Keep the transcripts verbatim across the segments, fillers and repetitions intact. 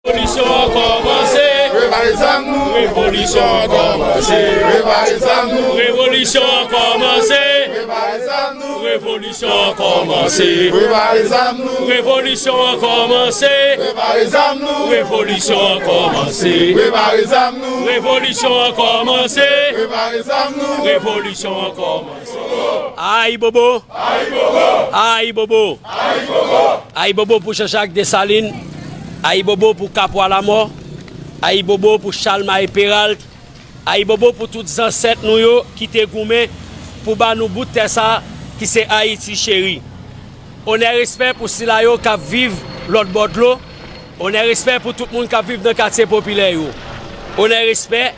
Revolisyon an kòmanse. Prepare zam nou. Revolisyon an kòmanse. Prepare zam nou. Revolisyon an kòmanse. Prepare zam nou. Revolisyon an kòmanse. Prepare zam nou. Revolisyon an kòmanse. Prepare zam nou. Revolisyon an kòmanse. Prepare zam nou. Revolisyon an kòmanse. Prepare zam nou. Revolisyon an kòmanse. Ayibobo! Ayibobo! Ayibobo! Ayibobo pou Jean-Jacques Dessalines, ayibobo pou Kapwa Lamò, ayibobo pou Chalmaye Peralt, ayibobo pou tout zansèt nou yo ki te goumen pou ba nou bout tè sa ki se Ayiti cheri. Onè, respè pou sila yo k ap viv lòt bò dlo. Onè, respè pou tout moun k ap viv nan katye popilè yo. Onè, respè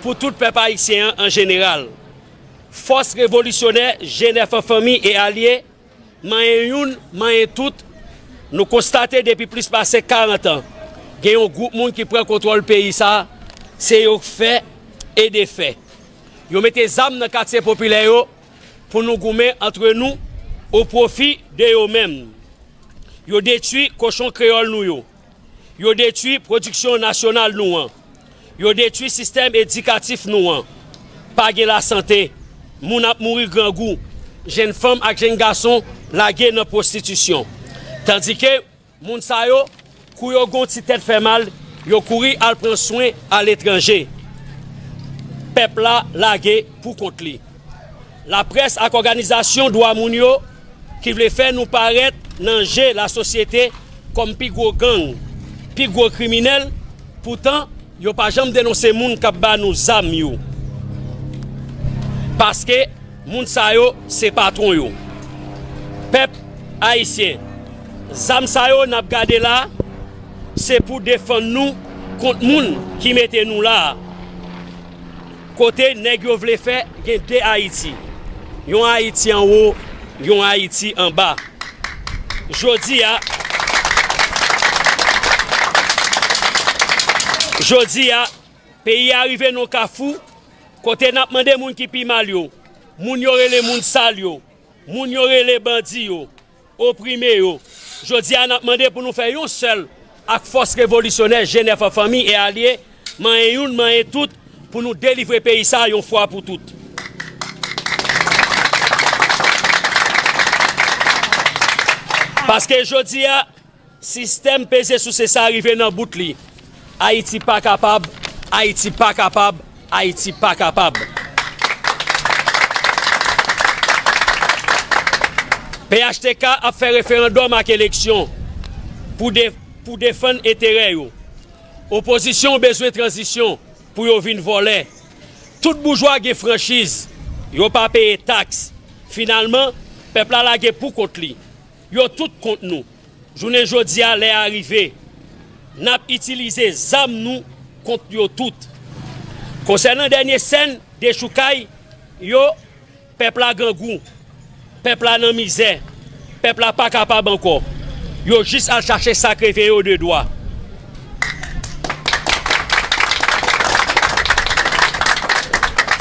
pou tout pèp ayisyen an an jeneral. Fòs revolisyonè G nèf an fanmi e alye, manyen youn, manyen tout, nou konstate depi plis pase karant an, gen yon gwoup moun ki pran kontwòl peyi sa a, se yo k fè e defè. Yo mete zam nan katye popilè yo pou nou goumen antre nou o pwofi de yo menm. Yo detwi kochon kreyòl nou yo. Yo detwi pwodiksyon nasyonal nou an. Yo detwi sistèm edikatif nou an. Pa gen lasante. Moun ap mouri grangou. Jèn fanm ak jèn gason lage nan pwostitisyon. Tandike moun sa yo, kou yo gen yon ti tèt fè mal, yo kouri al pran swen aletranje. Pèp la lage pou kont li. Laprès ak òganizasyon dwa moun yo ki vle fè nou parèt nan je lasosyete kòm pi gwo gang, pi gwo kriminèl, poutan yo pa janm denonse moun k ap ba nou zam yo. Paske moun sa yo se patwon yo. Pèp ayisyen, zam sa yo n ap gade la, se pou defann nou kont moun ki mete nou la a. Kote nèg yo vle fè gen de Ayiti. Yon Ayiti anwo, yon Ayiti anba. Jodi a, jodi a, peyi a rive nan kafou kote n ap mande moun ki pi mal yo, moun yo rele moun sal yo, moun yo rele bandi yo, oprime yo. Jodi a, n ap mande pou nou fè yon sèl ak fòs revolisyonè G nèf an fanmi e alye, manyen youn, manyen tout, pou nou delivre peyi sa a yon fwa pou tout. Paske jodi a, sistèm peze souse sa a rive nan bout li. Ayiti pa kapab, Ayiti pa kapab, Ayiti pa kapab. P H T K ap fè referandòm ak eleksyon pou de-, pou defann enterè yo. Opozisyon bezwen tranzisyon pou yo vin vòlè. Tout boujwa gen franchiz, yo pa peye taks. Finalman, pèp la lage pou kont li. Yo tout kont nou. Jounen jodi a, lè a rive. N ap itilize zam nou kont yo tout. Konsènan dènye sèn dechoukay yo, pèp la grangou, pèp la nan mizè, pèp la pa kapab ankò. Yo jis al chache sa k reve yo de dwa.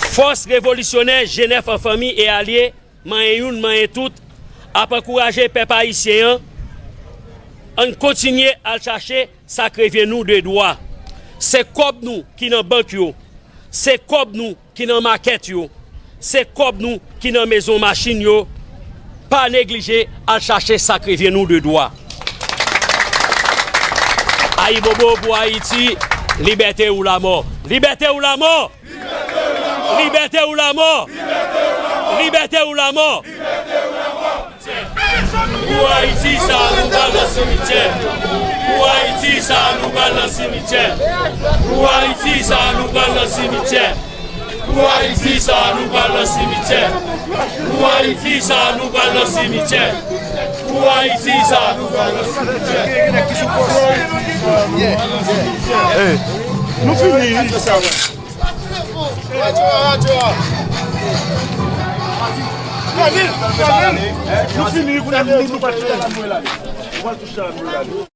Fòs revolisyonè G nèf an fanmi e alye, manyen youn, manyen tout, ap ankouraje pèp ayisyen an. Ann kontinye al chache sa k revyen nou de dwa. Se kòb nou ki nan bank yo. Se kòb nou ki nan makèt yo. Se kòb nou ki nan mezon machin yo. Pa neglije al chache sa k revyen nou de dwa. Ayibobo pou Ayiti, libète ou lamò. Libète ou lamò! Libète ou lamò! Libète ou lamò! Pou Ayiti sa, nou pral nan simityè. Pou Ayiti sa, nou pral nan simityè. Pou Ayiti sa, nou pral nan simityè. Pou Ayiti sa, nou pral nan simityè. Pou Ayiti sa, nou pral nan simityè. Pou Ayiti sa, nou pral nan simityè. Hey, nou fini. Nou fini, kounye a nou, nou pral touche a nou. Nou pral touche a nou.